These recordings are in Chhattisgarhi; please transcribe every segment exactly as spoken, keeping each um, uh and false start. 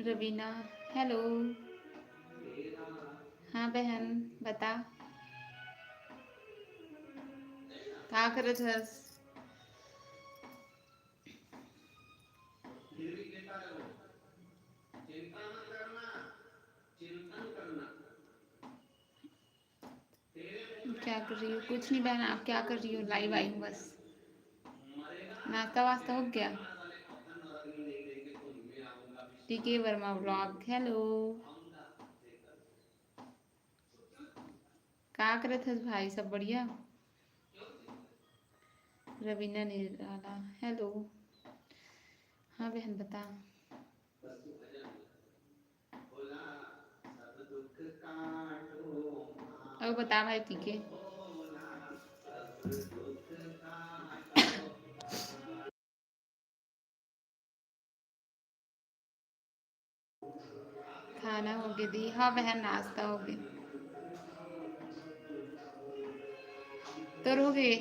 रवीना, hello। हाँ बहन, बता, का करत हस? क्या कर रही हो? कुछ नहीं बहन, आप क्या कर रही हो? Live आई हूँ बस। नाश्ता वास्ता हो गया? टीके वर्मा vlog, hello। का करत हस भाई, सब बढ़िया? रवीना निराला, hello। हाँ बहन, बता। अउ बता भाई, ठीक है? खाना हो गया दी? हाँ बहन, नाश्ता हो गया। तोर हो गए?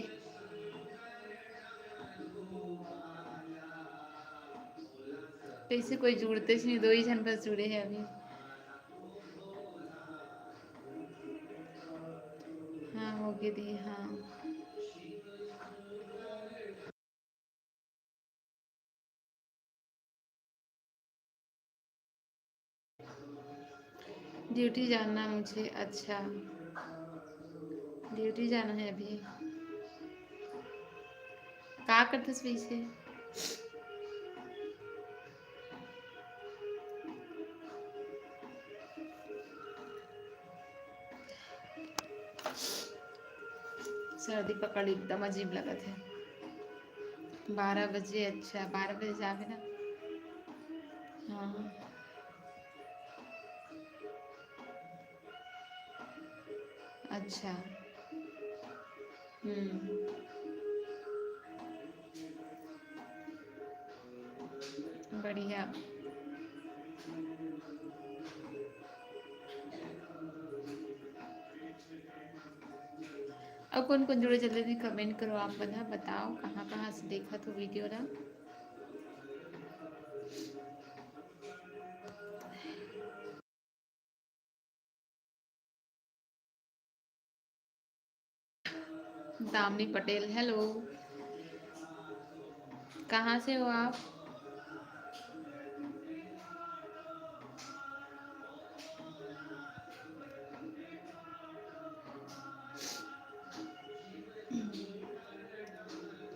कैसे कोई जुड़ते नहीं, दो ही जन बस जुड़े हैं अभी। हाँ, हो गए दी, हाँ। ड्यूटी जाना मुझे, अच्छा, ड्यूटी जाना है अभी। का करथस वैसे? सर्दी पकड़, एकदम अजीब लगत है। बारह बजे, अच्छा, बारह बजे जाबे ना। हाँ, अच्छा। हम्म। बढ़िया। अउ कोन कोन जुड़े, जल्दी जल्दी comment करो आप मन ह, बताओ कहाँ कहाँ से देखत हो video ला। दामिनी पटेल, hello, कहाँ से हो आप?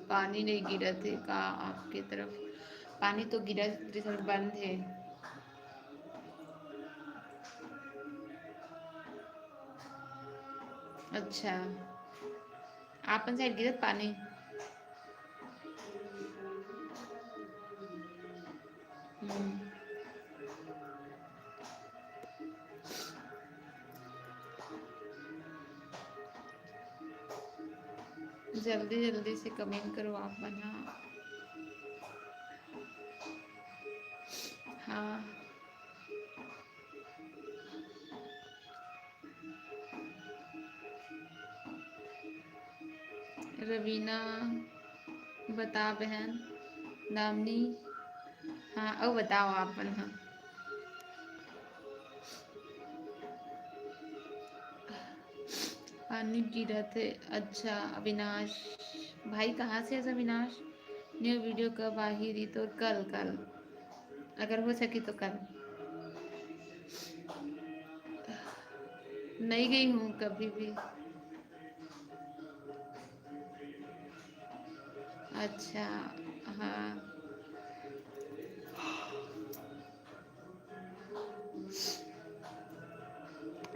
पानी नहीं गिरत हे का आपके तरफ? पानी तो गिरत हे, बंद हे। अच्छा, आपन side गिरत पानी? हम्म। जल्दी जल्दी से comment करो आप मन ह। हाँ। रवीना, बता बहन। दामिनी, हाँ, अउ बताओ आप मन ह। पानी गिरत हे। अच्छा, अविनाश भाई, कहाँ से है अविनाश? New video कब आही री? तो कल, कल, अगर हो सके तो कल। नहीं गई हूँ कभी भी। अच्छा, हाँ।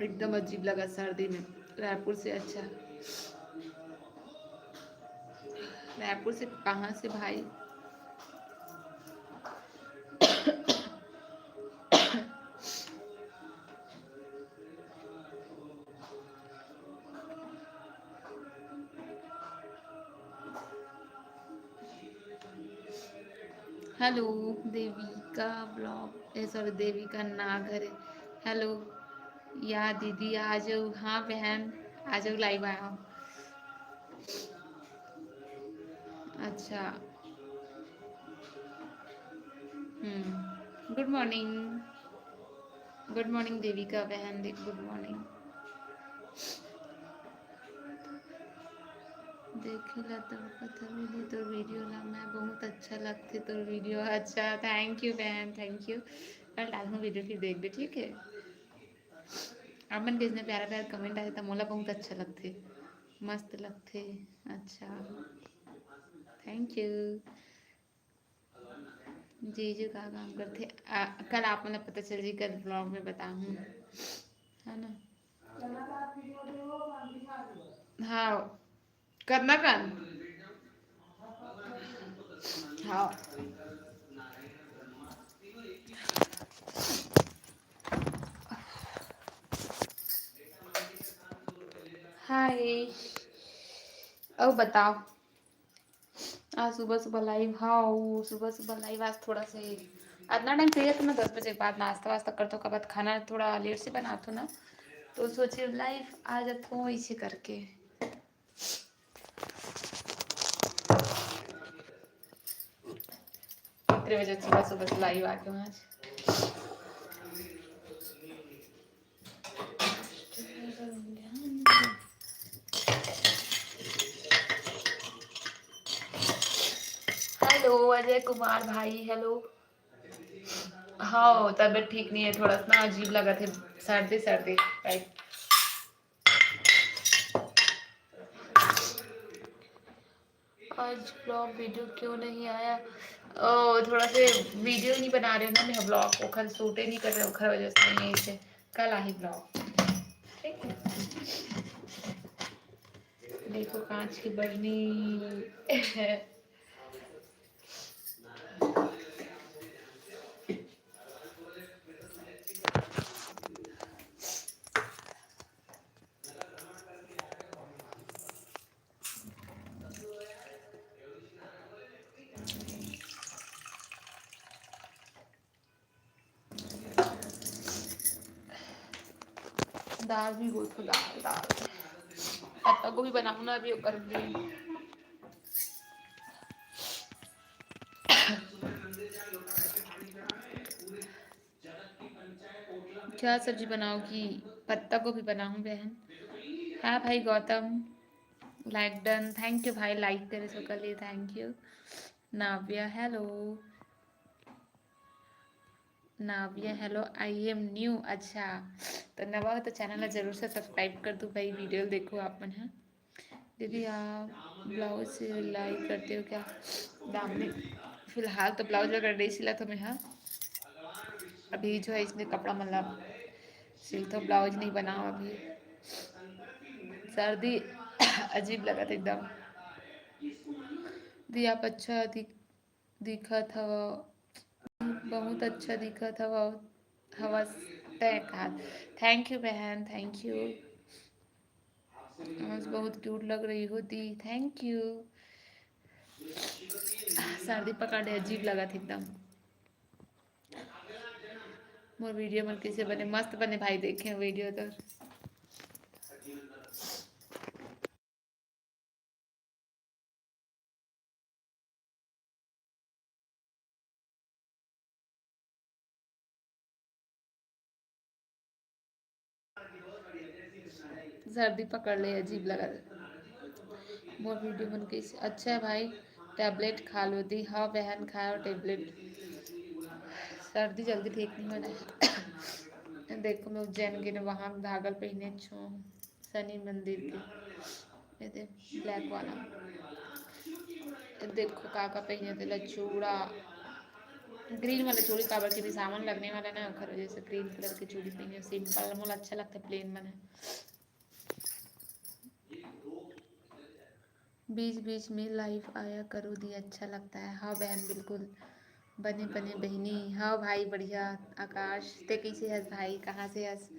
एकदम अजीब लगा सर्दी में। रायपुर से, अच्छा, रायपुर से कहाँ से भाई? Hello, देविका vlog, ए, sorry, देविका नागर। Hello, या दीदी, आ जाओ। हाँ बहन, आ जाओ, live आया हूँ। अच्छा, हम्म, good morning। Good morning Devika बहन, गुड मॉर्निंग। देखे ला तो पता भी नहीं तोर वीडियो ला, मैं बहुत अच्छा लगथे तोर वीडियो। अच्छा, थैंक यू बहन, थैंक यू। कल डालहूँ वीडियो, फिर देख दे, ठीक है। आप मन के इसने प्यारा प्यारा कमेंट आए तो मोला बहुत अच्छा लगथे, मस्त लगथे। अच्छा, थैंक यू। जीजू का काम करथे? आ, कल आप मन ला पता चल जी, कल ब्लॉग में बताहूँ, है ना? हाँ, करना कन। हाँ। हाय, अउ बताओ। आज सुबह सुबह लाइव, हाँ, वो सुबह सुबह लाइव आज थोड़ा से, इतना टाइम चाहिए तो मैं दस बजे के बाद नाश्ता वास्ता करता हूँ, कब खाना थोड़ा लेट से बनाता हूँ ना, तो सोचे लाइव आ जाता हूँ इसे करके। इतने बजे सुबह सुबह से लाइव आ गया आज। हेलो अजय कुमार भाई, हेलो। हाँ, तबीयत ठीक नहीं है, थोड़ा सा ना अजीब लगा थे, सर्दी सर्दी टाइप। आज ब्लॉग वीडियो क्यों नहीं आया? ओ, थोड़ा से वीडियो नहीं बना रहे हो ना, मैं ब्लॉग ओखर शूटे नहीं कर रहे, ओखर वजह से नहीं, ऐसे कल आही ब्लॉग। ठीक है, देखो कांच की बरनी। दाल भी बहुत, दाल, दाल, पत्ता गोभी बनाऊँ ना अभी, ओकर भी। क्या सब्जी बनाओगी? पत्ता गोभी बनाऊँ बहन। हाँ भाई गौतम, लाइक डन, थैंक यू भाई, लाइक करे सबके लिए, thank you. Navya, hello. Navya, hello, I am new. अच्छा, तो नवा हो तो चैनल ला जरूर से सब्सक्राइब कर दू भाई, वीडियो देखो आप मन ह। दीदी, आप ब्लाउज सिलाई करते हो क्या? दामनी, फिलहाल तो ब्लाउज वगैरह नहीं सिला तो मैं, हाँ, अभी जो है इसने कपड़ा मतलब सिल तो ब्लाउज नहीं बनाओ अभी। सर्दी अजीब लगत एकदम। दी, आप अच्छा दिख, दिखत हव, बहुत अच्छा दिखत हव, हवस तय का। थैंक यू बहन, थैंक यू। आज बहुत क्यूट लग रही हो दी, थैंक यू। सर्दी पकड़ ले, अजीब लगत एकदम। मोर वीडियो मन कैसे बने? मस्त बने भाई, देखे वीडियो तो। सर्दी पकड़ ले, अजीब लगा। मोर वीडियो मन कैसे? अच्छा है भाई, टैबलेट खा लो दी। हाँ बहन, खाओ टैबलेट, सर्दी जल्दी ठीक नहीं होना है। देखो मैं उज्जैन के ने वहाँ धागल पहने छो शनि मंदिर के, ये दे ब्लैक वाला। ये देखो का का पहने तेला, चूड़ा, ग्रीन वाला चूड़ी, काबर के भी सावन लगने वाला ना, ओखर वजह से ग्रीन कलर के चूड़ी पहने। सिंपल मोला अच्छा लगता है, प्लेन मन है। बीच बीच में लाइव आया करो दी, अच्छा लगता है। हाँ बहन, बिल्कुल बने बने बहनी। हाँ भाई, बढ़िया। आकाश, ते कैसे हस भाई, कहाँ से हस?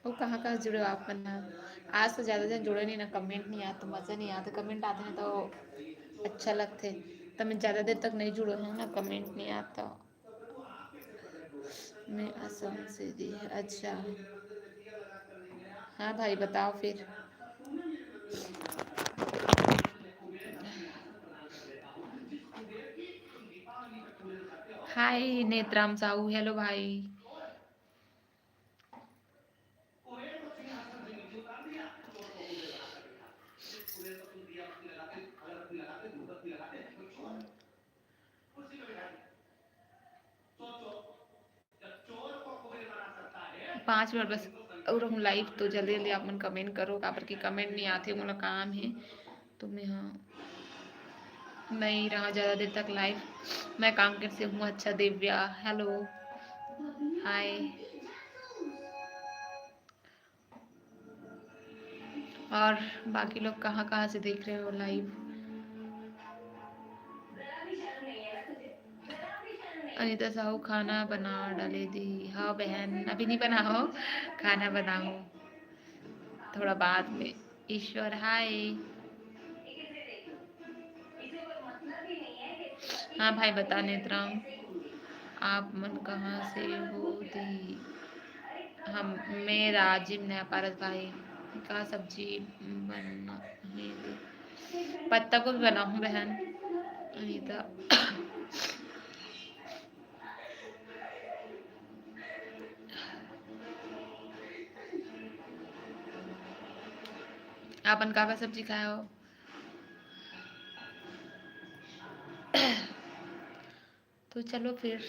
वो कहाँ कहाँ जुड़े हो आप मन ह? आज तो ज्यादा जन जुड़े नहीं ना, कमेंट नहीं आत तो मजा नहीं आता, कमेंट आते ना तो अच्छा लगते। तो मैं ज्यादा देर तक नहीं जुड़े हूँ ना, कमेंट नहीं आता। मैं असम से दी है। अच्छा, हाँ भाई, बताओ फिर। हाय नेत्राम साहू, हेलो भाई। पाँच मिनट बस और हम लाइव तो जल्दी जल्दी आप मन कमेंट करो, काबर कि कमेंट नहीं आते, मोला काम है तो मैं, हाँ, नहीं रहा ज़्यादा देर तक लाइव। मैं कांकेर से हूँ। अच्छा दिव्या, हेलो, हाय। और बाकी लोग कहाँ कहाँ से देख रहे हो लाइव? अनिता साहू खाना बना डाले दी। हाँ बहन, अभी नहीं बनाओ, खाना बनाओ थोड़ा बाद में। ईश्वर हाय। हाँ भाई, बता नेत्राम, आप मन कहाँ से हो दी? हम, मैं राजिम नया पारस भाई। का सब्जी बना है दी? पत्ता गोभी बनाहूँ बहन। अनिता, आपन का का सब्जी खाए हो? तो चलो फिर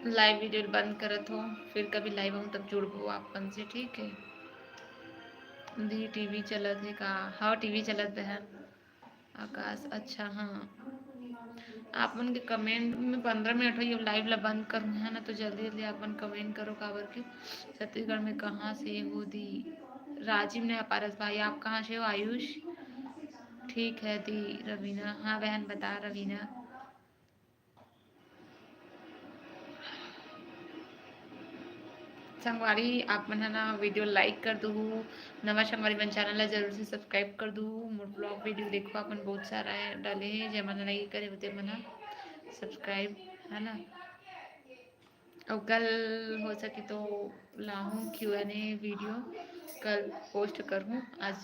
लाइव वीडियो बंद करत हो, फिर कभी लाइव आऊँ तब जुड़बो आप मन से, ठीक है? दी टीवी चलत है का? हाँ, टीवी चलत है। आकाश, अच्छा, हाँ। आप मन के कमेंट में पंद्रह मिनट होइए, लाइव ला बंद करूँ, है ना? तो जल्दी जल्दी आप मन कमेंट करो, काबर के छत्तीसगढ़ में कहाँ से हो दी? राजिम नया पारस भाई, आप कहाँ से हो? आयुष, ठीक है दी। रवीना, हाँ बहन, बता रवीना। संगवारी, आप मन ह ना वीडियो लाइक कर दूहू। नवा संगवारी मन चैनल ला जरूर से सब्सक्राइब कर दूहू। मोर ब्लॉग वीडियो देखो, अपन बहुत सारा है, डाले हैं, जे मन नहीं करे होते मन ह सब्सक्राइब, है ना? और कल हो सके तो लाहूँ क्यू एन ए वीडियो, कल पोस्ट करूँ। आज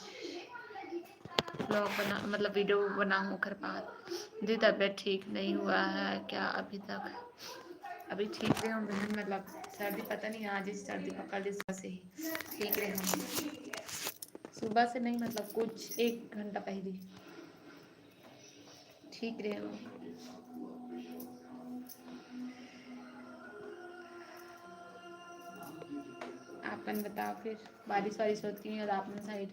ब्लॉग बना, मतलब वीडियो बनाऊँ ओकर बाद। जी, तबीयत ठीक नहीं हुआ है क्या अभी तक? अभी ठीक रहे हूँ बहन, मतलब सर्दी पता नहीं, आज ही सर्दी पकड़ ली, सुबह से ही ठीक रहे हूँ। सुबह से नहीं, मतलब कुछ एक घंटा पहले ठीक रहे हूँ। आप मन बताओ फिर, बारिश वारिश होत कि नहीं होत आप मन साइड?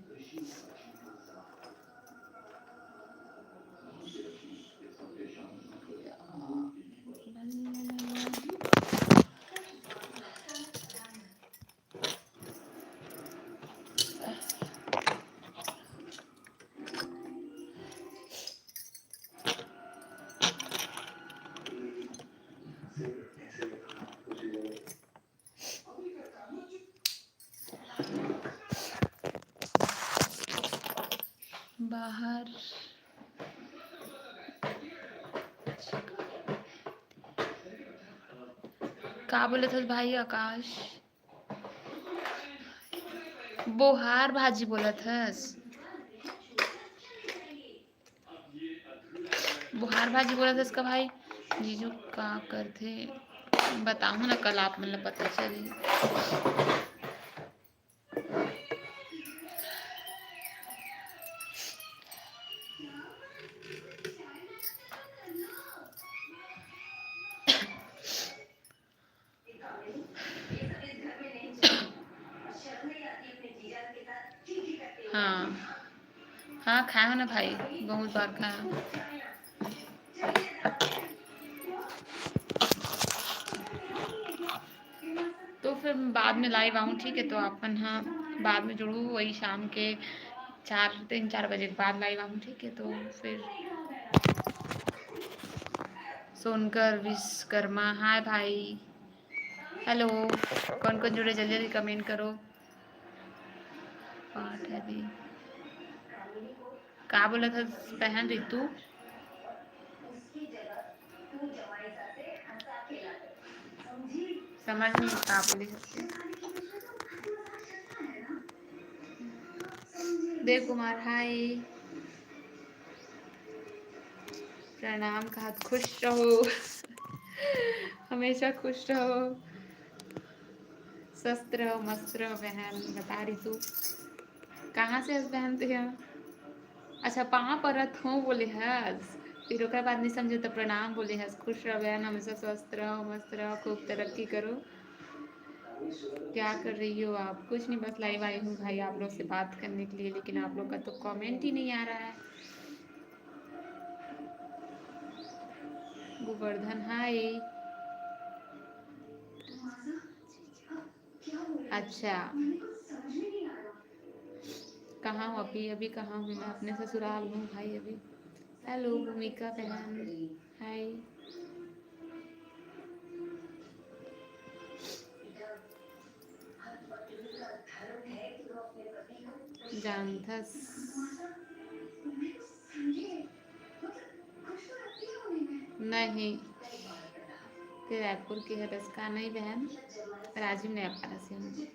बाहर का बोलत हस भाई आकाश? बोहार भाजी बोलत हस? बोहार भाजी बोलत हस का भाई? जीजू का करथे बताहू ना, कल आप मन ला पता चलही। हाँ, हाँ, खाए हो ना भाई, बहुत बार खाए हो। तो फिर बाद में लाइव आऊँ, ठीक है? तो अपन, हाँ, बाद में जुड़ू, वही शाम के चार, तीन चार बजे के बाद लाइव आऊँ, ठीक है? तो फिर सोनकर विश्वकर्मा, हाय भाई, हेलो, कौन कौन जुड़े, जल्दी जल्दी कमेंट करो। पाठ है दी। का बोलत हस बहन रितु? समझ नहीं का बोले हस। देव कुमार, हाय। प्रणाम, कहत खुश रहो। हमेशा खुश रहो, स्वस्थ रहो, मस्त रहो बहन। बता रितु, कहाँ से हस बहन तैं? अच्छा, पाँव परत हँव बोले हस, फिर ओकर बाद नहीं समझेंव त प्रणाम बोले हस। खुश रहो बहन, हमेशा स्वस्थ रहो, मस्त रहो, खूब तरक्की करो। क्या कर रही हो आप? कुछ नहीं, बस live आई हूँ भाई आप लोग से बात करने के लिए, लेकिन आप लोग का तो comment ही नहीं आ रहा है। गोवर्धन, हाय। अच्छा, कहाँ हूँ अभी? अभी कहाँ हूँ मैं? अपने ससुराल हूँ भाई अभी। Hello भूमिका बहन, हाय। जानथस, नहीं, तैं रायपुर के हरस का? नहीं बहन, राजिम नया पारा से हूँ।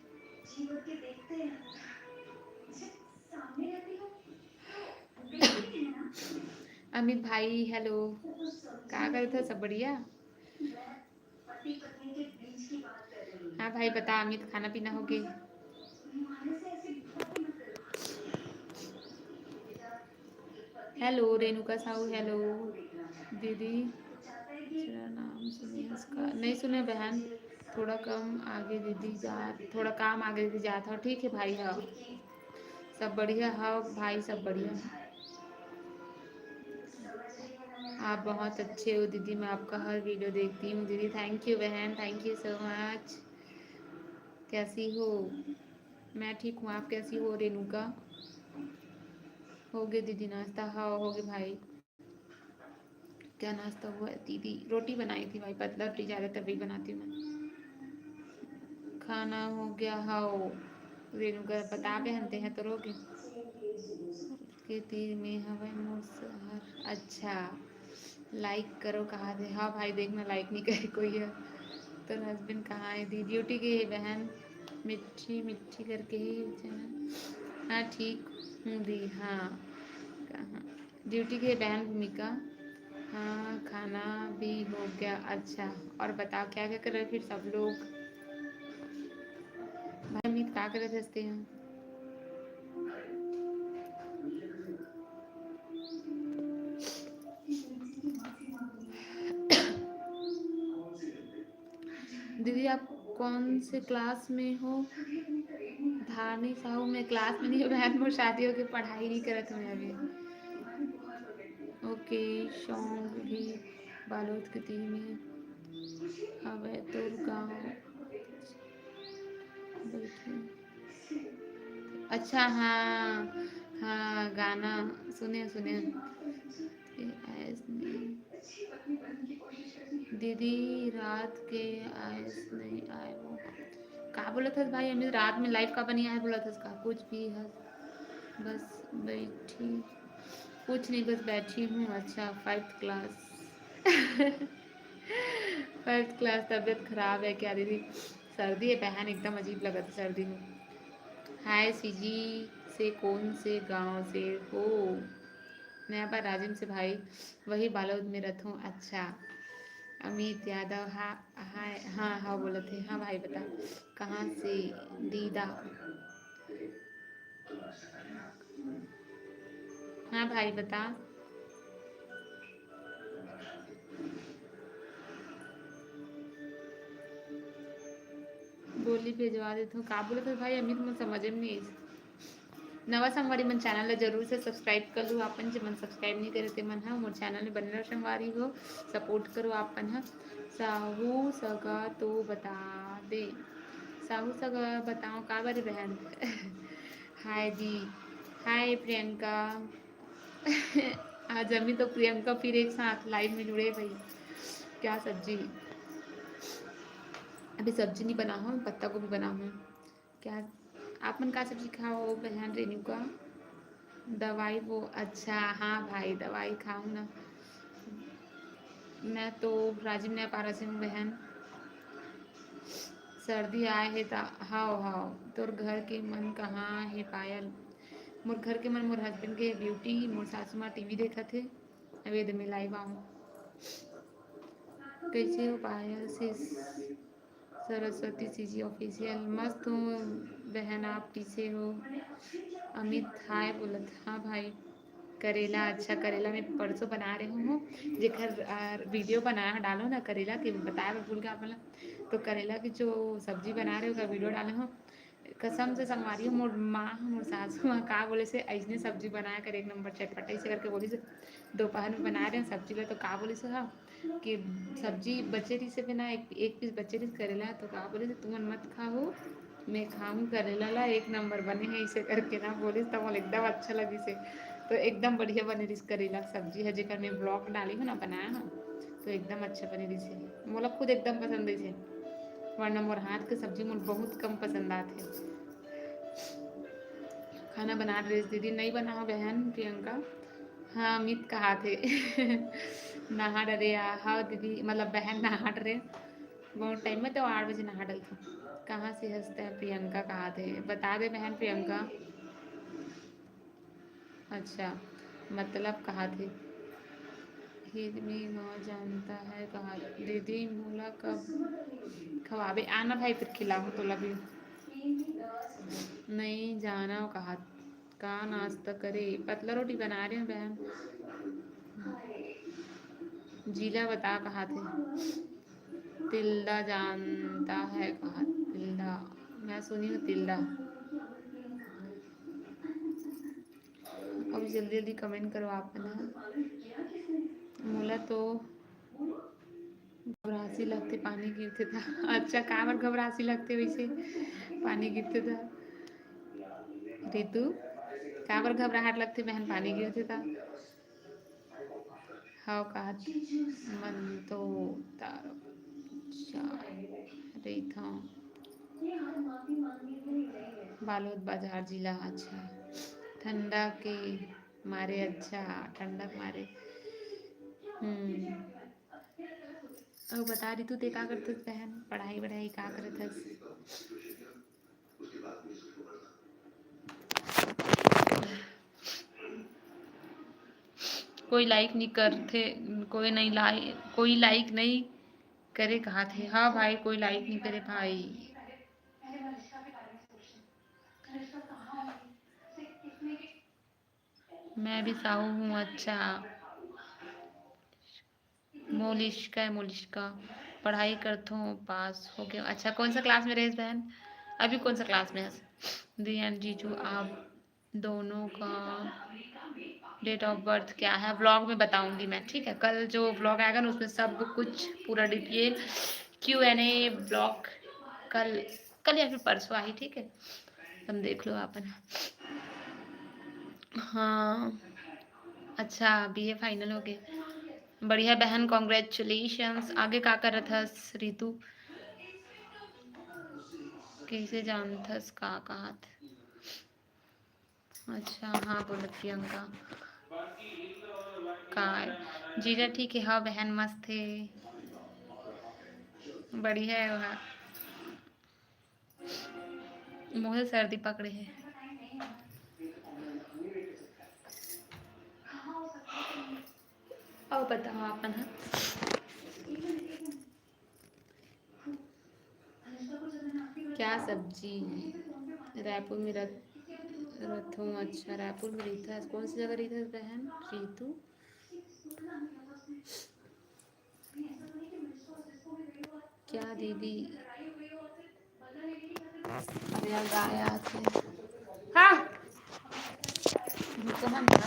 अमित भाई, hello, का करत हस? सब बढ़िया? हाँ भाई, बता अमित, खाना पीना हो गे? Hello रेणुका साहू, hello दीदी। तेरा नाम सुने हस का? नहीं सुने बहन, थोड़ा कम आगे दीदी जात, थोड़ा काम आगे दीदी जात हव। ठीक है भाई, हाँ, सब बढ़िया हव भाई, सब बढ़िया। आप बहुत अच्छे हो दीदी, मैं आपका हर video देखती हूँ दीदी। Thank you बहन, thank you so much। कैसी हो? मैं ठीक हूँ, आप कैसी हो रेणुका? हो गे दीदी नाश्ता? हाँ, हो गे भाई। क्या नाश्ता हुआ है दीदी? रोटी बनाई थी भाई, पतला रोटी ज़्यादातर वही बनाती हूँ मैं। खाना हो गया? हाओ रेणुका, बता बहन तैं ह तो रोगे। के तीर में हवय मोर शहर। अच्छा, like करो कहा थे। हाँ भाई, देखना like नहीं करे कोई है। तो husband कहाँ है दी? Duty गए है बहन, मिट्ठी मिट्ठी करके ही। हाँ ठीक हूँ दी। हाँ, कहाँ duty गए बहन भूमिका? हाँ, खाना भी हो गया। अच्छा, और बताओ क्या क्या कर रहे फिर सब लोग? भाई अमित का करत हस तैं? दीदी आप कौन से class में हो? धारनी साहू, मैं class में नहीं हूँ बहन, मोर शादी हो गे, पढ़ाई नहीं करत हूँ मैं अभी। Okay, song भी बालोद के तीर में हवय तोर गाँव। अच्छा, हाँ हाँ, गाना सुने सुने। दीदी रात के आयस नहीं आए वो। का बोलत हस भाई अमित, रात में live का बनी आए बोलत हस का? कुछ भी हस, बस बैठी, कुछ नहीं, बस बैठी हूँ। अच्छा, fifth class। Fifth class। तबीयत खराब है क्या दीदी? सर्दी है बहन, एकदम अजीब लगत है सर्दी में। हाय सीजी, से कौन से गांव से हो? मैं पर राजिम से भाई, वही बालोद में रहता हूँ। अच्छा, अमित यादव, हाँ हाँ हाँ हाँ, बोलत है। हाँ भाई बता, कहाँ से दीदा? हाँ भाई बता। बोली भेजवा देथव। का बोलत हस भाई अमित, मोर समझे में नहीं आइस। नवा संगवारी मन channel ला जरूर से subscribe कर लू आपन, जेमन subscribe नहीं करे ते मन ह मोर channel में बने रहो संगवारी हो, support करो आपन ह। साहू सगा तो बता दे, साहू सगा बताओ का बारे बहन। हाय दी, हाय प्रियंका। आज अमित तो प्रियंका फिर एक साथ live में जुड़े भाई। क्या सब्जी? अभी सब्जी नहीं बना हूँ, पत्ता गोभी बना हूँ। क्या आप मन का सब्जी खाओ बहन रेणुका? दवाई वो, अच्छा हाँ भाई, दवाई खाऊँ ना। मैं तो राजिम नया पारा से हूँ बहन। सर्दी आए हे ता। हव हव। तोर घर के मन कहाँ हे पायल? मोर घर के मन मोर husband के duty, मोर सासू माँ TV देखत हे। अबे दे मैं live आहूँ। कैसे हो पायल से? Saraswati CG official। मस्त हूँ बहन, आप कैसे हो? अमित हाय बोलत। हाँ भाई, करेला, अच्छा करेला मैं परसों बना रहे हूँ, जेकर video बनाया डालो ना करेला के, बताया मैं भूल गया बोला। तो करेला की जो सब्जी बना रहे हो, video डाले हो। कसम से संगवारी हो, मोर माँ, मोर सासू माँ का बोले से ऐसने सब्जी बनाया कर, एक नंबर चटपटा ऐसे करके बोली से। दोपहर में बना रहे हैं सब्जी ला, तो का बोली से, हाँ, कि सब्जी बचे रही से बिना एक, एक piece बचे रही करेला, तो का बोली से, तुमन मत खाओ, मैं खाऊं करेला ला, एक नंबर बने है, ऐसे करके ना बोली, तो मोला एकदम अच्छा लगी से। तो एकदम बढ़िया बने रही करेला सब्जी है, जेकर मैं vlog डाली हूँ ना, बनाया हूँ, तो एकदम अच्छा बने रही से। मोला खुद एकदम पसंद है से, वरना मोर हाथ के सब्जी मोला बहुत कम पसंद आथे। खाना बना रहे दीदी, नहीं बना हो बहन प्रियंका। हाँ, अमित कहा थे। नहा डरे आ, हाँ दीदी, मतलब बहन नहा डरे। बहुत time में तो आठ बजे नहा डलती। कहाँ से हंसते हैं प्रियंका कहा थे, बता दे बहन प्रियंका। अच्छा, मतलब कहा थे। हिरमी माँ जानता है कहा दीदी, मोला कब खवाबे? आना भाई, फिर खिलाऊँ तोला भी। नहीं जाना कहा। का नाश्ता करे? पतला रोटी बना रहे हैं बहन। जिला बता कहा थे। तिल्दा जानता है कहा? तिल्दा, मैं सुनी हूँ तिल्दा। अब जल्दी जल्दी comment करो आप मन ह। मोला तो घबरासी लगथे पानी गिरथे त। अच्छा, काबर घबरासी लगथे वैसे पानी गिरथे त? रितु, काबर घबराहट लगथे बहन पानी गिरथे त? हव का मन तो तार रहिथव। बालोद बाजार जिला। अच्छा, ठंडा के मारे, अच्छा, ठंडा के मारे। हम्म। अउ बता रितु, ते का करथस बहन? पढ़ाई वढ़ाई का करथस? कोई like नहीं करथे, कोई नहीं लाई-, कोई like नहीं करे कहा थे। हाँ भाई, कोई like नहीं करे भाई। मैं भी साहू हूँ। अच्छा, मोलिश्का है, मोलिश्का। पढ़ाई करथो, पास हो गया। अच्छा, कौन सा class में रहे बहन? अभी कौन सा class में है? दियन जीजू, आप दोनों का date of birth क्या है? Vlog में बताऊंगी मैं, ठीक है? कल जो vlog आएगा ना, उसमें सब कुछ पूरा detail Q and A vlog कल, कल या फिर परसों आई, ठीक है? तुम देख लो अपन। हाँ, अच्छा, BA final हो गए। बढ़िया बहन, congratulations। आगे का करत हस रितु? कैसे जानथस का कहत? अच्छा, हाँ, बोलत प्रियंका। का जीजा ठीक है? हाँ बहन, मस्त है, बढ़िया है वहाँ। मोहे सर्दी पकड़े हे। अउ बताओ अपन ह। क्या सब्जी? रायपुर में रह-, रहथों। अच्छा, रायपुर में रहिथस। कौन सी जगह रहिथस बहन? रितु। क्या दीदी? अरे यार, गाय आथे। हाँ। रुको हम ना।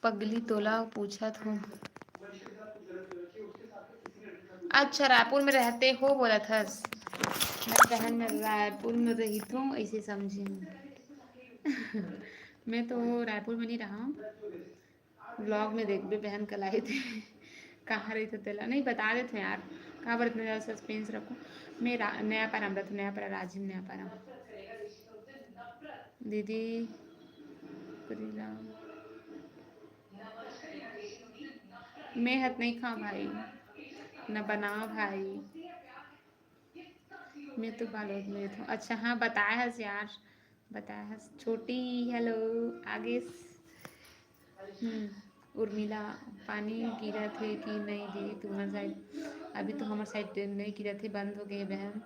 पगली तोला पूछत हूँ। अच्छा, रायपुर में रहते हो बोलत हस। मैं बहन, मैं रायपुर में रहिथों, ऐसे समझे हूँ। मैं तो रायपुर में नहीं रहा हूँ। Vlog में देखबे बहन कल आई थे। कहाँ रही थे तेला? नहीं, बता देते यार, काबर इतना ज़्यादा suspense रखो। मैं रा-, नया पारा में रहता हूँ, नया पारा, राजिम नया पारा। दीदी, प्रिया, मैं हत नहीं खाऊँ भाई, न बनाओ भाई। मैं तो बालोद में रहता हूँ। अच्छा, हाँ, बताया हस यार, बताया हस। छोटी, hello, आगे। हम्म, उर्मिला, पानी गिरत हे कि नहीं दीदी तुम्हार side? अभी तो हमार side नहीं गिरत हे, बंद हो गए बहन।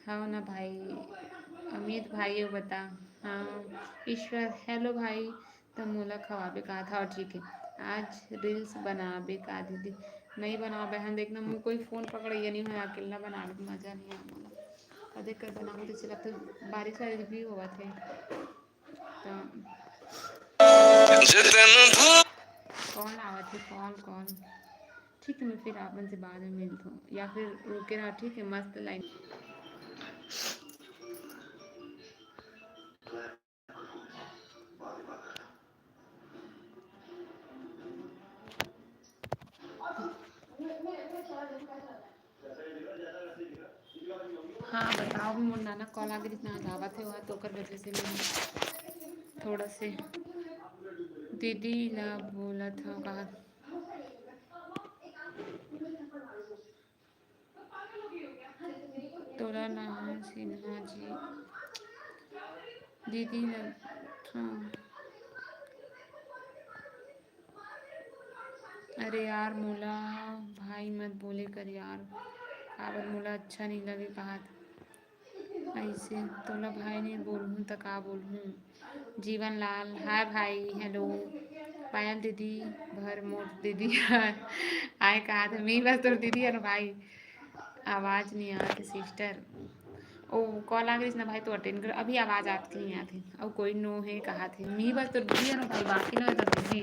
हाँ ना भाई, अमित भाई, वो बता। हाँ, ईश्वर, hello भाई, त मोला खवाबे का था? ठीक है, आज reels बनाबे का दीदी? नहीं बनाओ बहन, देखना मैं कोई phone पकड़इया नहीं है, अकेला बनावे के मजा नहीं आए मोला। और देख कर बनाऊँ तो चला, तो बारिश वारिश भी होवत है। तो कॉल आवत है, कॉल, कॉल। ठीक है, मैं फिर आप मन से बाद में मिलता हूँ, या फिर रुके रहा, ठीक है, मस्त line। हाँ, बताओ, मोर नाना कॉल आगे, जितना आज आवत है हुआ, तो ओकर वजह से मैं थोड़ा से दीदी ला बोलत हव कहा। तोला नाम सिन्हा जी, दीदी ला, हाँ। अरे यार, मोला भाई मत बोले कर यार, काबर मोला अच्छा नहीं लगे कहात। ऐसे तोला भाई नहीं बोलहूँ त का बोलहूँ? जीवन लाल, हाय भाई, hello। पायल दीदी, भर मोर दीदी आय कहात, मैं बस तोर दीदी हर भाई। आवाज नहीं आत हे sister। ओ, कॉल आ गइस ना भाई, तो attend कर। अभी आवाज आत के नहीं आत हे। अउ कोई no हे कहात हे। मैं बस तोर दीदी हर भाई, बाकी no हे तोर दीदी।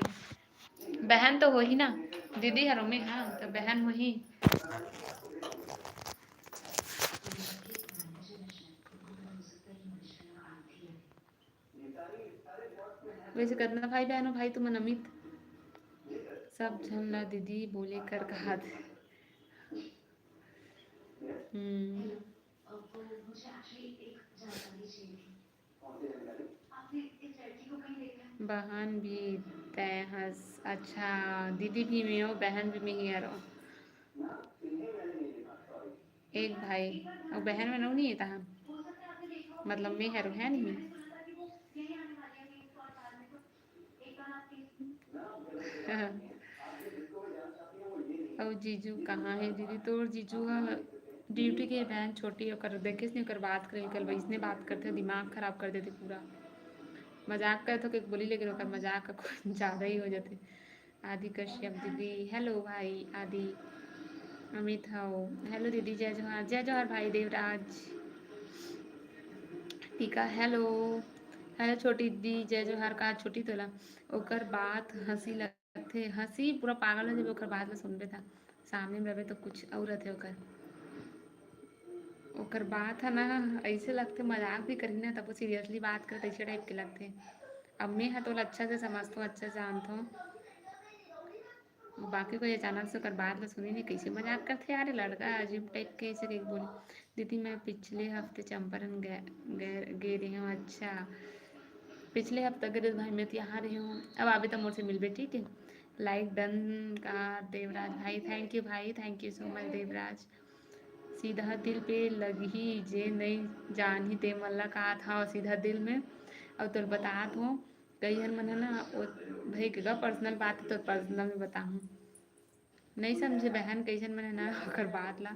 बहन तो होही ना, दीदी हर ओमे, हाँ, तो बहन होही। वैसे कतना भाई बहन हो भाई तुमन अमित? सब झन ला दीदी बोले कर कहात। हम्म। बहन भी तैं हस, अच्छा, दीदी भी में हो, बहन भी में ही हरो। एक भाई अउ बहन में नौ नहीं है तहां, मतलब में हरो है नहीं। अउ जीजू कहाँ हे दीदी? तोर जीजू ह duty के बहन छोटी, ओकर देखिस नहीं, ओकर बात करे कल वैसने बात करथे, दिमाग खराब कर देथे पूरा। मजाक करथे के बोली, लेकिन ओकर मजाक ह कुछ ज्यादा ही हो जाथे। आदि कश्यप दीदी, hello भाई आदि। अमित हव, hello दीदी, जय जोहार। जय जोहार भाई देवराज। टीका, hello। Hello छोटी दीदी, जय जोहार। का छोटी तोला ओकर बात हंसी लगथे, हंसी पूरा पागल हो जाबे ओकर बात ल सुनबे त। सामने में रहबे तो कुछ और रहथे ओकर। ओकर बात है ना, ऐसे लगथे मजाक भी करही ना, तब वो seriously बात करत ऐसे type के लगथे। अब मैं ह तोला अच्छा से समझथों, अच्छा से जानथों, बाकी कोई अचानक से ओकर बात ल सुनी नहीं, कैसे मजाक करथे यार लड़का, अजीब type के ऐसे कहीं बोली। दीदी मैं पिछले हफ्ते चंपारण गए, गए, गे रहे हूँ। अच्छा, पिछले हफ्ता गए रहे भाई, मैं तो यहाँ रहे हूँ, अब आबे तो मोर से मिलबे, ठीक है। Like done का देवराज भाई, thank you भाई, thank you so much Devraj. सीधा दिल पे लगही, जे नई जानही ते मन ला काहत हव सीधा दिल में। अउ तोल बतात हो, कई हर मन ह ना, ओ भाई के का personal बात है तो personal में बताहूँ। नहीं समझे बहन, कई झन मन ह ना ओकर बात ला,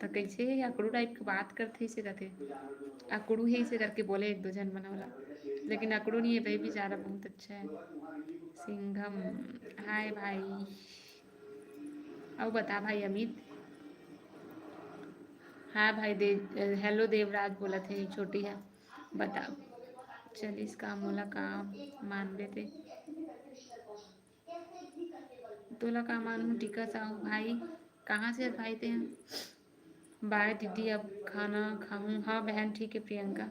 त कैसे अकड़ू type के बात करथे, इसे कथे अकड़ू है, इसे करके बोले एक दो झन मन ओला, लेकिन अकड़ू नहीं है भाई, बेचारा बहुत अच्छा है। सिंघम, हाय भाई। अउ बता भाई अमित। हाँ भाई दे, hello देवराज बोलत हे, छोटी है, बता। चलिस का मोला का मानबे ते? तोला का मानहूँ टीका साहू भाई? कहाँ से भाई ते? बाय दीदी, अब खाना खाहूँ। हाँ बहन, ठीक है प्रियंका।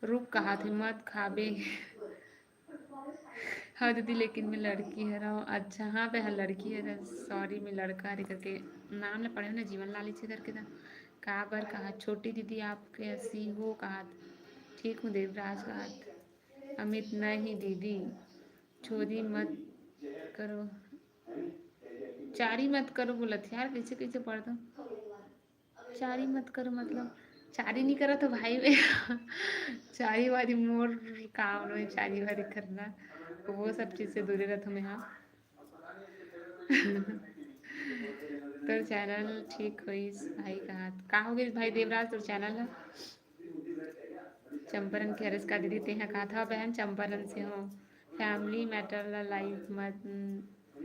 रुक कहाथे, मत खाबे। हाँ दीदी, लेकिन मैं लड़की हरव। अच्छा, हाँ बहन, लड़की हरव, sorry, मैं लड़का हरे करके नाम ला पढ़े हूँ ना, जीवन लाल इसे करके था। काबर कहा, छोटी दीदी आप कैसी हो कहा, ठीक हूँ देवराज कहा, अमित नहीं दीदी, चोरी मत करो, चारी मत करो बोलत यार, कैसे कैसे पढ़ दो। चारी मत करो मतलब चारी नहीं करा तो भाई में चारी वारी मोर काम नहीं, चारी वारी करना, वो सब चीज से दूरे रहता मैं। हाँ, तोर चैनल ठीक होइस भाई, कहा का हो गइस भाई देवराज, तोर चैनल है? चंपारण के हरस का दीदी, तेहा कहा था बहन, चंपारण से हो। फैमिली मैटर ला लाइव मत,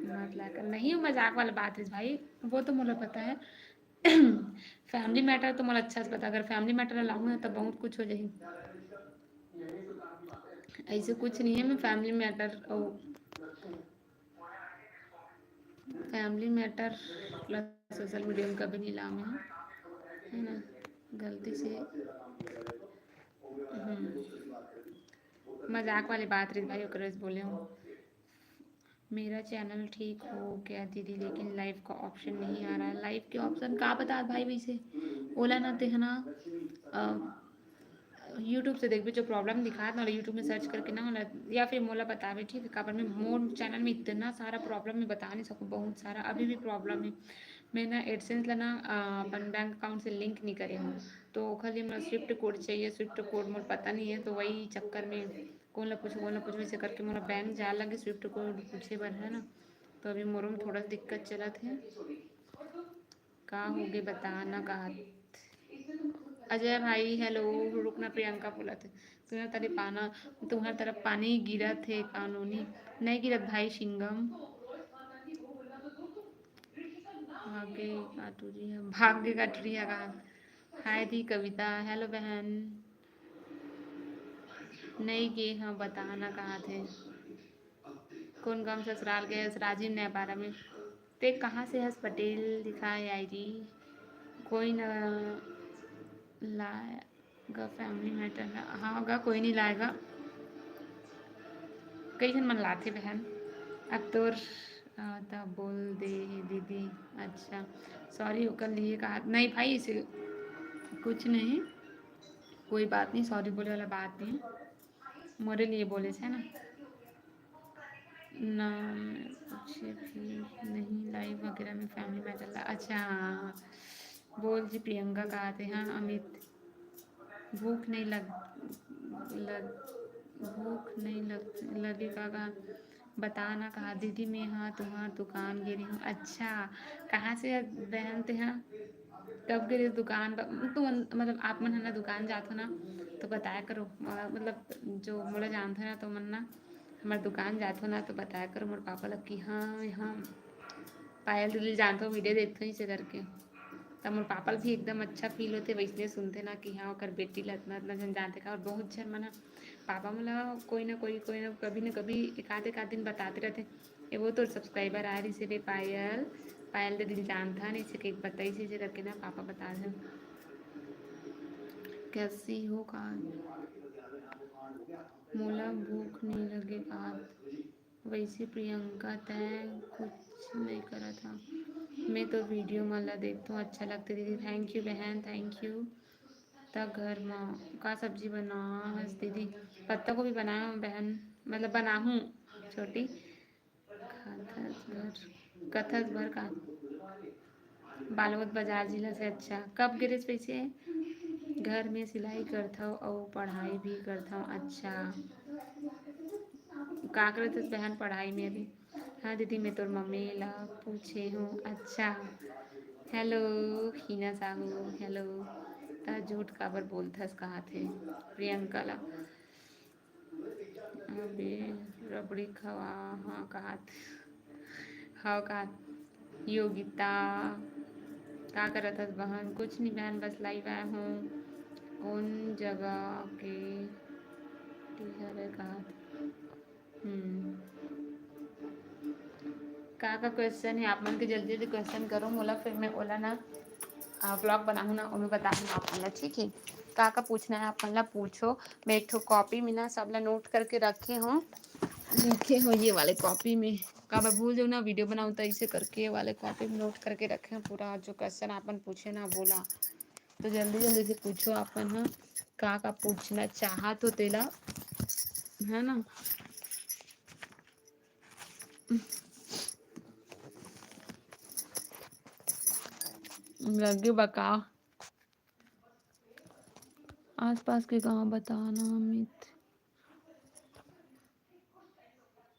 मत ला कर, नहीं, मजाक वाला बात है भाई, वो तो मोला पता है। फैमिली मैटर तो मोला अच्छा से पता, अगर फैमिली मैटर लाऊँ ना तो बहुत कुछ हो जाही। ऐसे कुछ नहीं है, मैं फैमिली मैटर और family matter plus social media में कभी नहीं लाऊँ मैं, है ना, गलती से। हम्म, मजाक वाली बात रही भाई, ओकरे से बोले हूँ। मेरा चैनल ठीक हो गया दीदी, लेकिन लाइव का ऑप्शन नहीं आ रहा है। लाइव के ऑप्शन का बता भाई, वैसे ओला ना ते है ना, अ, YouTube से देखबे जो प्रॉब्लम दिखात ना, YouTube में सर्च करके ना ओला, या फिर मोला बताबे, ठीक है? काबर मैं मोर चैनल में इतना सारा प्रॉब्लम मैं बता नहीं सकूँ, बहुत सारा अभी भी प्रॉब्लम है। मैं ना एडसेंस ला ना, अ, अपन बैंक अकाउंट से लिंक नहीं करे हूँ, तो ओखर लिए मोला स्विफ्ट कोड चाहिए। स्विफ्ट कोड मोर पता नहीं है, तो वही चक्कर में कौन ला पूछो, कौन ला पूछो, वैसे करके मोला बैंक जाए लगे स्विफ्ट कोड पूछे बर, है ना। तो अभी मोरो में थोड़ा सा दिक्कत चलत है। का होगे बता ना कहा। अजय भाई हेलो, रुकना, प्रियंका बोलत है, तुम्हारे तरफ पाना, तुम्हारे तरफ पानी गिरत है कानूनी? नहीं गिरत भाई सिंगम। भाग्य काटुरिया, भाग्य काटुरिया का। हाय दी कविता, हेलो बहन। नहीं गे हाँ, बता ना कहा थे। कौन गाँव ससुराल गए हस? राजिम नयापारा में। ते कहाँ से हस? पटेल दिखाए आईडी। कोई न लाएगा फैमिली मैटर ना। हाँ गा, कोई नहीं लाएगा। कई झन मन लाथे बहन। अब तोर, अ, त बोल दे हे दीदी। अच्छा, सॉरी, ओकर लिए कहा नहीं भाई, इसे कुछ नहीं, कोई बात नहीं, सॉरी बोले वाला बात नहीं। मोरे लिए बोले है ना, ना कुछ भी नहीं, लाइव वगैरह में फैमिली मैटर ला। अच्छा, हाँ, बोल जी प्रियंका कहा थे। हाँ अमित, भूख नहीं लग, लग, भूख नहीं लग, लगे का, का? बता ना कहा दीदी, मैं हाँ तुम्हार दुकान गे रही हूँ। अच्छा, कहाँ से है बहन ते? हाँ, कब गे रही दुकान? ब-, तो मन-, मतलब आप मन है ना दुकान जात हो ना, तो बताया करो, अ, मतलब जो मोला जानत हो ना, तो मन ना हमार दुकान जात हो ना, तो बताया करो मोर पापा लग कि हाँ, यहाँ पायल दीदी जानत हो, वीडियो देखत हो इसे करके। त मोर पापा ल भी एकदम अच्छा फील होथे, वैसने सुनथे ना कि हाँ, ओकर बेटी ल अतना, अतना झन जानथे का। और बहुत झन मन ह पापा मन ल कोई ना कोई, कोई ना, कभी ना कभी, एक आध, एक आध दिन बताते रहथे, "ए, वो तोर सब्सक्राइबर आ रही से रे पायल, पायल दीदी ल जानथन, इसे के बताइस, इसे करके ना पापा बता दे।" कैसी हो का? मोला भूख नहीं लगे का? वैसे प्रियंका, तैं कुछ नहीं करत हा, मैं तो वीडियो मन ला देखथों, अच्छा लगथे दीदी। Thank you बहन, thank you। त घर म का सब्जी बनाहस दीदी? पत्ता गोभी बनाए हूँ बहन, मतलब बनाहूँ छोटी। कथस भर, कथस भर का? बालोद बाजार जिला से। अच्छा, कब गिरिस पैसे? घर में सिलाई करथव अउ पढ़ाई भी करथव। अच्छा, का करत हस बहन पढ़ाई में अभी? हाँ दीदी, मैं तोर मम्मी ला पूछे हूँ। अच्छा, हेलो हीना साहू, हेलो। त झूठ काबर बोलथस कहा थे प्रियंका ला? अबे रबड़ी खवा, हाँ, कहा थे। हव का योगिता, का करत हस बहन? कुछ नहीं बहन, बस लाइव आए हूँ। कौन जगह के टीचर है कहा थे? हम्म। का, का क्वेश्चन है आप मन के? जल्दी, जल्दी क्वेश्चन करो मोला, फिर मैं ओला ना, आ, व्लॉग बनाहूँ ना, ओमे बताहूँ आप मन ला, ठीक है? का, का पूछना है आप मन ला पूछो। मैं एक ठो कॉपी में ना सब ला नोट करके रखे हूँ। लिखे हो ये वाले कॉपी में, काबर भूल जाऊँ ना, वीडियो बनाऊँ तो इसे करके ये वाले कॉपी में नोट करके रखे हैं पूरा, जो क्वेश्चन आपन पूछे ना बोला, तो जल्दी जल्दी से पूछो आपन, हाँ, का का पूछना चाहत हो तेला, है ना। लगे बा का? आसपास के गांव बताना, अमित।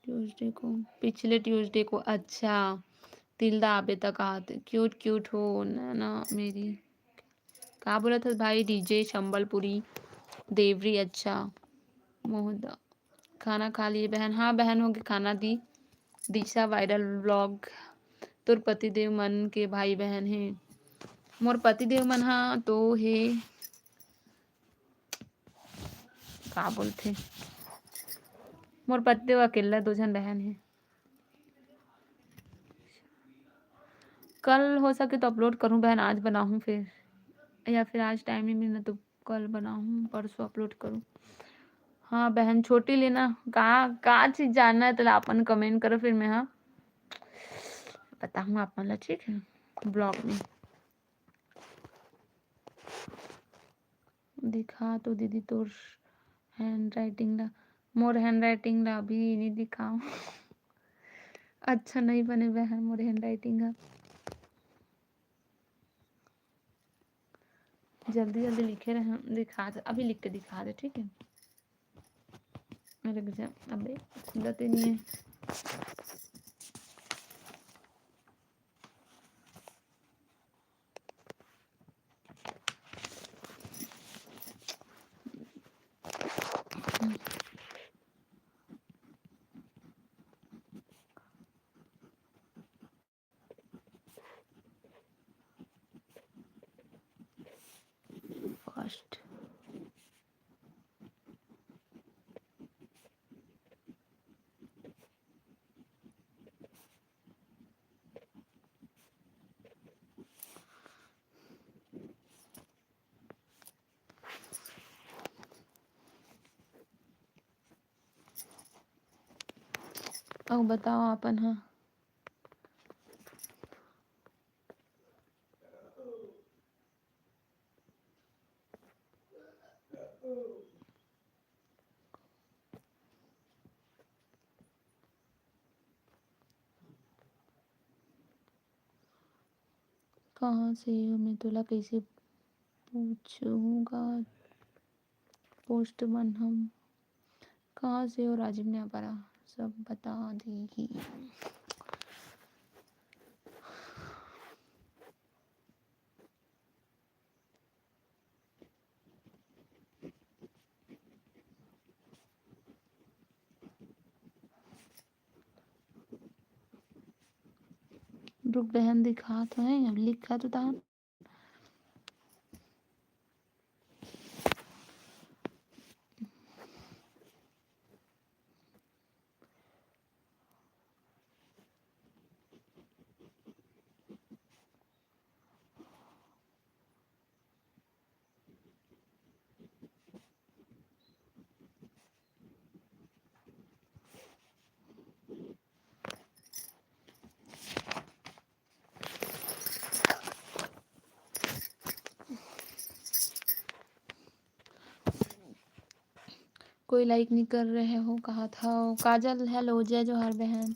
ट्यूसडे को, पिछले ट्यूसडे को। अच्छा, तिलदा आबे तक आते। क्यूट क्यूट हो ना, ना मेरी। का बोलत हस भाई? डीजे संबलपुरी देवरी। अच्छा, मोहदा, खाना खा लिए बहन? हाँ बहन, हो गए खाना दी। दिशा वायरल व्लॉग, तोर पतिदेव मन के भाई बहन हे? मोर पतिदेव मन हा तो हे, का बोलथे, मोर पतिदेव अकेला, दो झन बहन हे। कल हो सके तो अपलोड करूँ बहन, आज बनाहूँ फिर, या फिर आज टाइम नहीं मिलना तो कल बनाहूँ, परसों अपलोड करूँ। हाँ बहन, छोटी लेना का, का चीज जानना है तो अपन कमेंट करो, फिर मैं, हाँ, बताहूँ आप मन ला, ठीक है, ब्लॉग में। दिखा तो दीदी तोर हैंड राइटिंग ला। मोर हैंड राइटिंग ला अभी नहीं दिखाओ। अच्छा नहीं बने बहन मोर हैंड राइटिंग हा। जल्दी जल्दी लिखे रहे, दिखा दे, अभी लिख के दिखा दे, ठीक है। रुक जा, अबे खुलते नहीं है। First। अउ बताओ अपन हा। कहाँ से हो? मैं तोला कैसे पूछूंगा? पोस्ट मन हम कहाँ से हो? राजीव ने अपरा सब बता देही। रुक बहन, दिखात हवे, अब लिखा तो था। कोई लाइक नहीं कर रहे हो, कहा था। काजल, हेलो, जय जोहार बहन,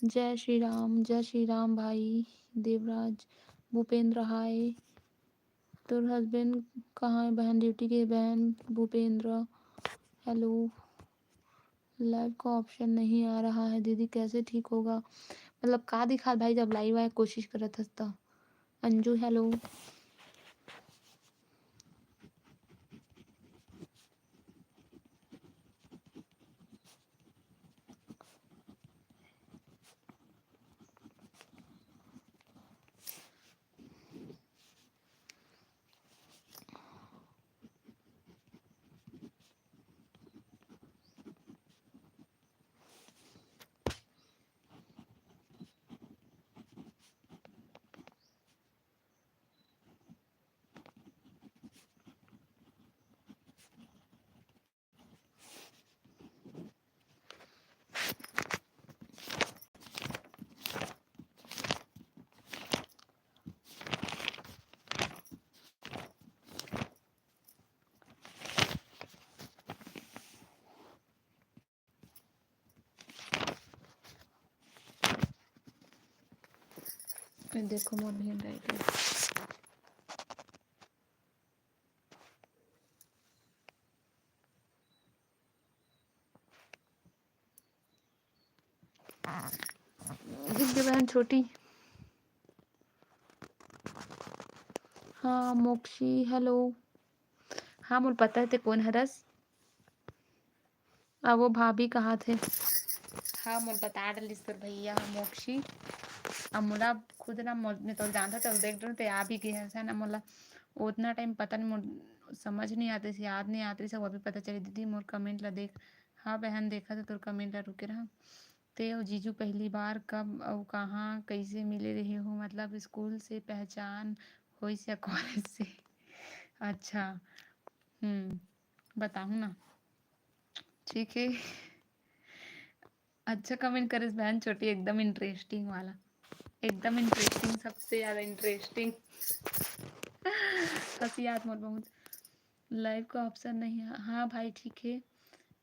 जय श्री राम, जय श्री राम भाई देवराज, भूपेंद्र, हाय। तोर हस्बैंड कहाँ है बहन? ड्यूटी के बहन। भूपेंद्र, हेलो। लाइव का ऑप्शन नहीं आ रहा है दीदी, कैसे ठीक होगा? मतलब का दिखात भाई, जब लाइव आए कोशिश करत हस त। अंजू, हेलो। देखो मोर handwriting। दिख गे बहन छोटी। हाँ मोक्षी, hello। हाँ मोर पता हे ते कोन हरस। अब वो भाभी कहाथे। हाँ मोर बता डलिस तोर भैया ह मोक्षी। अब मोला खुद ना मोर, मैं तो जानता चल देख डर ते आ भी गे हस ना, मोला उतना time पता नहीं, मोर समझ नहीं आते, याद नहीं आते, सब अभी पता चले। दीदी मोर comment ला देख। हाँ बहन, देखा था तोर comment ला, रुके रहा। ते अउ जीजू पहली बार कब अउ कहाँ कैसे मिले रहे हो? मतलब स्कूल से पहचान होइस या कॉलेज से? अच्छा, हम्म, बताहूँ ना। ठीक है, अच्छा comment करिस बहन छोटी, एकदम interesting वाला, एकदम interesting, सबसे ज्यादा interesting। हंसी आत मोर बहुत। Live का option नहीं है। हाँ भाई ठीक है,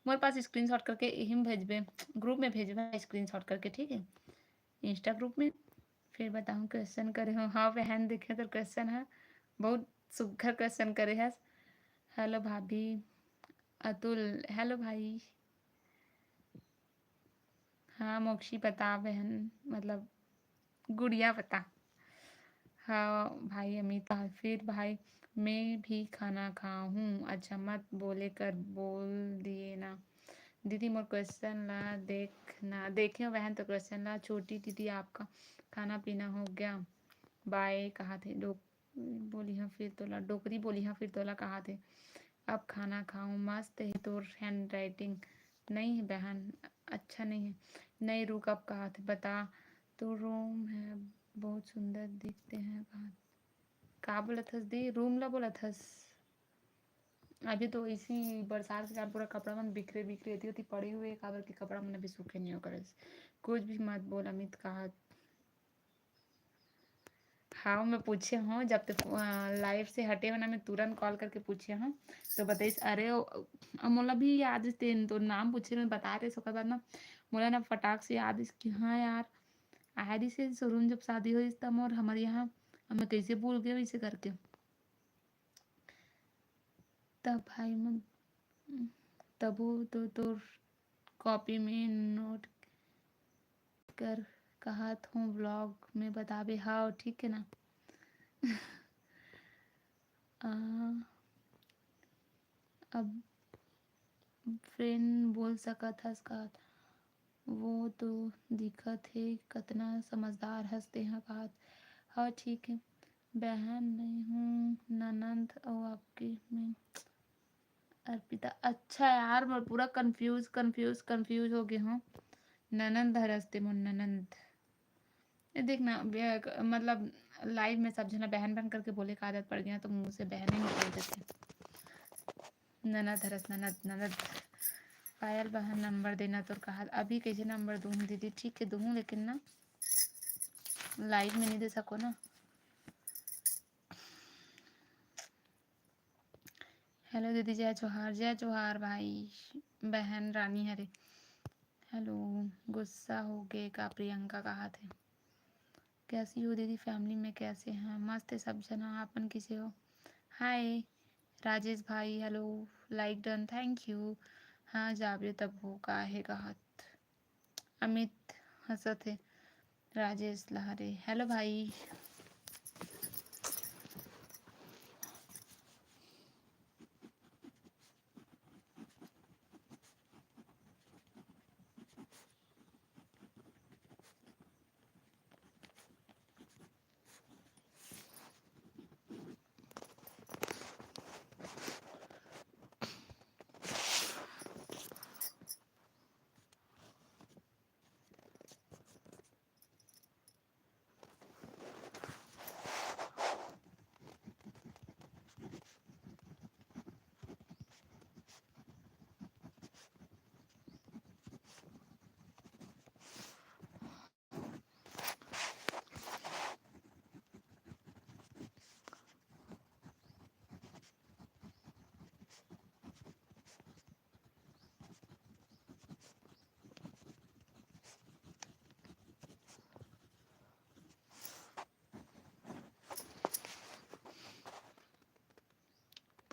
मोर पास screenshot करके इही में भेजबे, group में भेजबे screenshot करके, ठीक है, Insta group में। फिर बताऊँ question करे हो। हाँ बहन देखे तो question है, बहुत सुघर question करे है। Hello भाभी, अतुल hello भाई। हाँ मोक्षी बता बहन, मतलब गुड़िया बता। हाँ भाई अमित, फिर भाई मैं भी खाना खाऊं। अच्छा मत बोले कर, बोल दिए ना। दीदी मोर question ला देख ना। देखे हो बहन तो question ला। छोटी दीदी आपका खाना पीना हो गया? Bye कहा थे डोक बोली हाँ फिर तोला, डोकरी बोली हाँ फिर तोला कहा थे। अब खाना खाऊं। मस्त है तोर handwriting। नहीं है बहन, अच्छा नहीं है। नहीं रुक, अब कहा थे बता। तो रूम है, बहुत सुंदर दिखते हैं। कहा का बोलत हस दी, रूम ला बोलत हस? अभी तो इसी बरसात के कारण पूरा कपड़ा मन बिखरे बिखरे एती ओती पड़े हुए, काबर के कपड़ा मन अभी सूखे नहीं हो करे। कुछ भी मत बोल अमित, कहा। हाँ मैं पूछे हूँ, जब तक live से हटे हो ना, मैं तुरंत call करके पूछे हूँ। तो बताइस अरे ओ, मोला भी याद इस दिन तो नाम पूछे, मैं बता रहे ओकर बाद ना मोला ना फटाक से याद इस कि हाँ यार, आए रहिस showroom जब शादी होइस तब मोर हमर यहाँ, अब मैं कैसे भूल गए वैसे करके। तब भाई मन तबो तो तोर copy में note कर कहत हूँ, vlog में बताबे। हाँ ठीक है ना। आ, अब friend बोल सकत हस का? वो तो दिखत हे कतना समझदार हस तेहा काहत। हाँ ठीक हे बहन, नहीं हूँ ननंद अउ आपके में अर्पिता। अच्छा यार, मैं पूरा confuse, confuse, confuse हो गए हूँ। ननंद हरस ते मोर ननंद। ये देख ना, मतलब live में सब जना बहन बहन करके बोले का आदत पड़ गया, तो मुंह से बहन ही निकल जाते। ननद हरस, ननद, ननद। पायल बहन नंबर देना तोर कहा, अभी कैसे नंबर दूँ दीदी? ठीक है दूँ, लेकिन ना live में नहीं दे सको ना। Hello दीदी, जय जोहार। जय जोहार भाई, बहन रानी हरे। Hello, गुस्सा हो गए का प्रियंका कहा थे। कैसी हो दीदी, family में कैसे हैं? मस्त है सब जना, आपन कैसे हो? Hi राजेश भाई, hello, like done, thank you। हाँ जाबे तब हो, का है कहत अमित हंसत है। राजेश लहरे, hello भाई।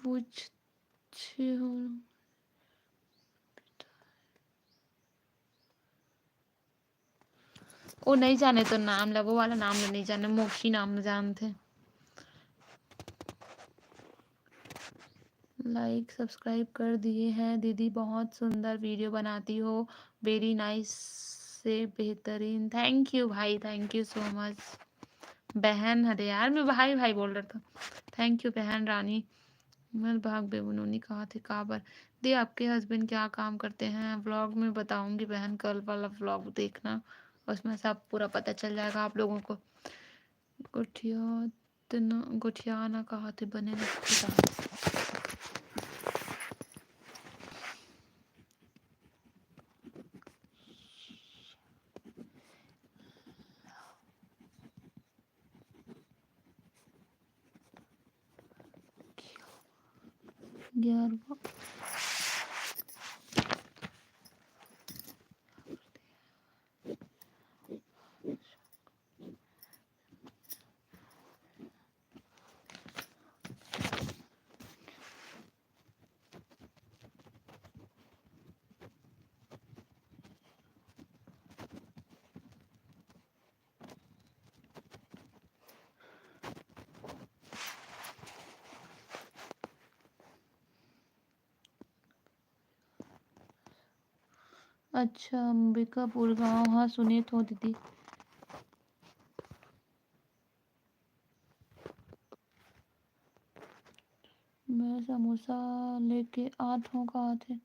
पूछे हो? ओ नइ जाने तो नाम ला, वो वाला नाम ला नइ जाने, मोक्षी नाम ला जानथे। लाइक सब्सक्राइब कर दिए हैं दीदी, बहुत सुंदर वीडियो बनाती हो, वेरी नाइस से बेहतरीन। थैंक यू भाई, थैंक यू सो मच। बहन हरे यार, मैं भाई भाई बोल रहा था। थैंक यू बहन रानी। मल भाग बेबुनोनी कहा थे काबर? दी, आपके हस्बैंड क्या काम करते हैं? व्लॉग में बताऊंगी बहन, कल वाला व्लॉग देखना, उसमें सब पूरा पता चल जाएगा आप लोगों को। गोठिया तना गोठिया ना कहा थे, बने लगथे का? ग्यारहवाँ। अच्छा, अंबिकापुर गांव, हाँ, सुने तो दीदी। मैं समोसा लेके आत हूँ, कहा थे।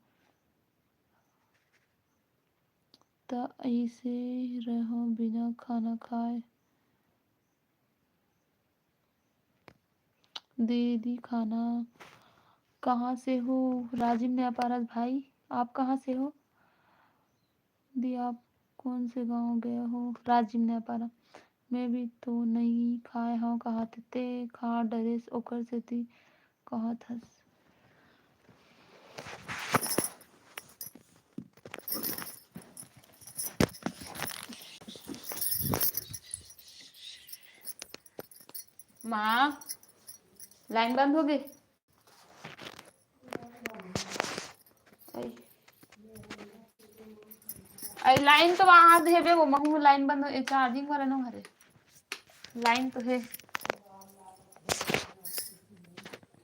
त ऐसे रहो बिना खाना खाए। दीदी खाना कहाँ से हो? राजिम नयापारा भाई, आप कहाँ से हो? दी आप कौन से गांव गए हो? राजिम नयापारा। मैं भी तो नई खाए हव कहा थे, ते खा डरेस ओकर सेती कहत हस। माँ, लाइन बंद हो गई। आई, आई लाइन तो वहाँ देबे, वो महू लाइन बंद हो, ए, चार्जिंग वाला नो हरे। लाइन तो है।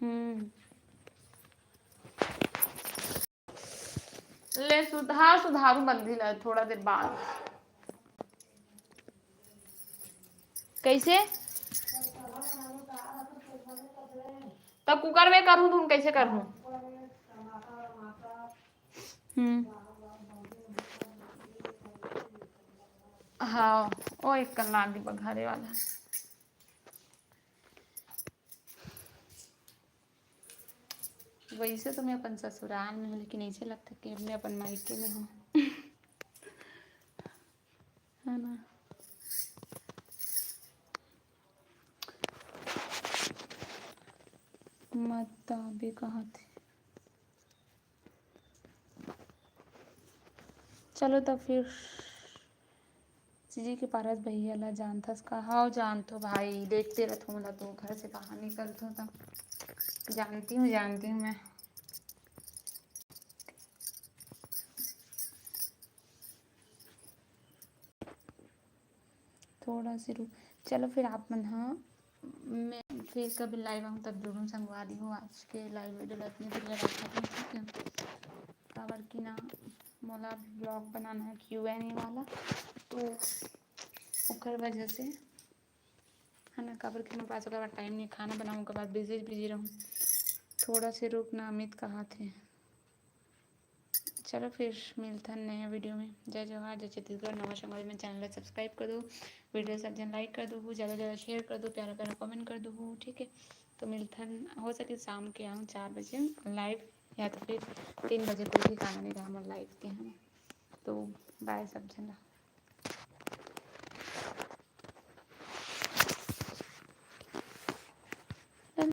हम्म। ले सुधार, सुधारू बंदी ला थोड़ा देर बाद। कैसे? तब कुकर में करूँ, तुम कैसे करूँ? हम्म। हाँ, ओ एक कन लागी बघारे वाला। वैसे तो मैं अपन ससुराल में हूँ, लेकिन ऐसे लगता कि मैं अपन मायके में हूँ। है ना? मत आबे कहा थे। चलो तो फिर। जीजी के पारस भैया ला जानथस का? हव, जानथो भाई, देखते रथो मोला तो, घर से बाहर निकलथो त जानती हूँ, जानती हूँ मैं। थोड़ा से रुक, चलो फिर आप मन हा मैं फिर कभी लाइव आऊँ तब जुड़ूँ संगवारी हो। आज के लाइव वीडियो ला इतने देर लगा था, ठीक है? काबर कि ना मोला ब्लॉग बनाना है क्यू एन ए वाला, तो ओकर वजह से है ना, काबर कि मोर पास ओकर बाद टाइम नहीं, खाना बनाऊँ ओकर बाद बिजी बिजी रहूँ। थोड़ा से रुक ना अमित कहा थे। चलो फिर मिलथन नया वीडियो में। जय जोहार, जय छत्तीसगढ़। नवा संगवारी मन चैनल ला सब्सक्राइब कर दो, वीडियो सब जन लाइक कर दो, ज़्यादा ज़्यादा शेयर कर दो, प्यारा प्यारा कमेंट कर दो, ठीक है? तो मिलथन, हो सके शाम के आऊँ चार बजे लाइव, या तो फिर तीन बजे, कोई ठिकाना नहीं रहा मोर लाइव के, है ना? तो बाय सब जन ला।